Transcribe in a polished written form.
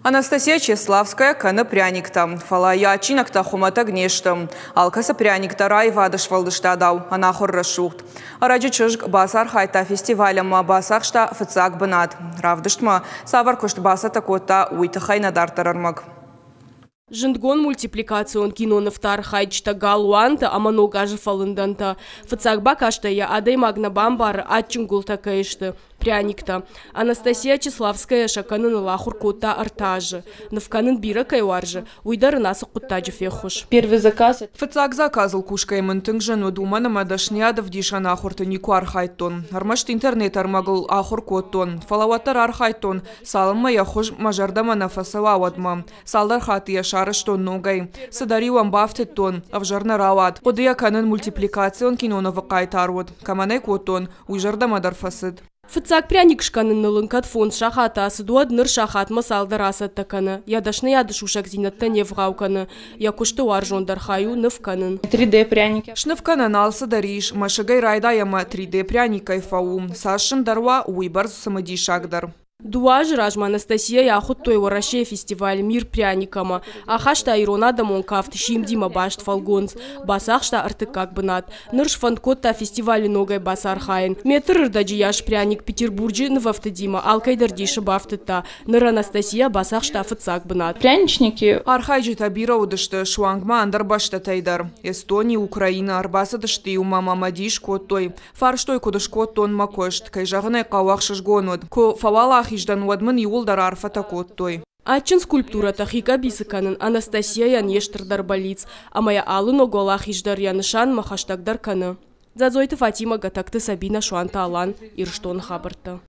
Анастасия Чеславская кӕны пряниктӕ, фӕлӕ йӕ адджинӕгтӕ хуымӕтӕг не сты. Алкӕцы пряник дӕр аивады сфӕлдыстадау ӕнахуыр рӕсугъд. Ӕрӕджы чызг бацархайдта фестиваль ӕмӕ бацахста фыццаг бынат. Равдыстмӕ цавӕр куыст бацӕттӕ кодта, уый тыххӕй нӕ дарддӕр ӕрмӕг. Зындгонд мультипликацион кинонывты архайджытӕ галуантӕ ӕмӕ ног азы фӕлындӕнтӕ. Фыццаг бакастӕй йӕ адӕймаг нӕ бамбары, адджын гуылтӕ кӕй сты, пряниктӕ. Анастасия Чеславская сӕ кӕныныл ахуыр кодта ӕртӕ азы. Ныв кӕнын бирӕ кӕй уарзы, уый дӕр ын ацы хъуыддаджы феххуыс. Первый заказ. Фыццаг заказыл кусгӕйӕ мын тынг зын уыд, уымӕн ӕмӕ дӕсныйад ӕвдисӕн ахуырты никуы архайдтон. Ӕрмӕст интернет ӕрмӕгыл ахуыр кодтон. Фӕлӕ уӕддӕр архайдтон, цалынмӕ йӕ хуыз мӕ зӕрдӕмӕ нӕ фӕцӕуа, уӕдмӕ. Цалдӕр хатты йӕ сарӕзтон ногӕй. Цыдӕр-иу ӕм бафтыдтон, ӕвзӕр нӕ рауад. Хъуыдыйӕ кӕнын мультипликацион кинонывы хъайтар уыд. Кӕмӕн ӕй кодтон, уый зӕрдӕмӕ дӕр фӕцыд. Фыццаг пряник скӕныныл ын кӕд фондз сахаты ацыд, уӕд ныр сахатмӕ цалдӕр ацӕттӕ кӕны. Йӕ дӕсныйады сусӕгдзинӕдтӕ не вгъау кӕны. Йӕ куысты уарзондӕр хай у ныв кӕнын. 3D пряники. Сныв кӕнӕн алцыдӕр ис. Мӕсыгӕй райдай ӕмӕ 3D пряникӕй фӕу. Цас зындӕр уа, уыйбӕрц цымыдисагдӕр. Дыууӕ азы размӕ Анастасияйы ахуыдтой Уӕрӕсейы фестиваль «Мир пряникамӕ». Ахаста ирон адӕмон кафт «Симд-имӕ» баст фӕлгонц. Бацахста ӕртыккаг бынат. Ныр сфӕнд кодта фестивалы ногӕй бацархайын. Метры рдӕджы йас пряник Петербурджы нывӕфтыдимӕ алкӕйдӕр дисы бафтыдта. Ныр Анастасия бацахста фыццаг бынат. Пряничники. Архайджытӕ бирӕ уыдысты, суанг ма ӕндӕр бӕстӕтӕй дӕр. Эстони, Украинӕ ӕрбацыдысты-иу мӕм ӕмӕ дис кодтой. Фарстой, куыд скодтон мӕ куыст, кӕй зӕгъын ӕй хъӕуы, ӕхсызгон уыд. Куы фӕуӕлахиз дӕн, уӕд мын иууылдӕр арфӕтӕ кодтой. Адджын скульптурӕтӕ хи къӕбицы кӕнын Анастасияйӕн йе стырдӕр бӕллиц, ӕмӕ йӕ алы ног уӕлахиз дӕр йӕ нысанмӕ хӕстӕгдӕр кӕны. Дзӕдзойты Фатимӕ, Гӕтӕгты Сабинӕ, Суанты Алан, Ирыстоны хабӕрттӕ.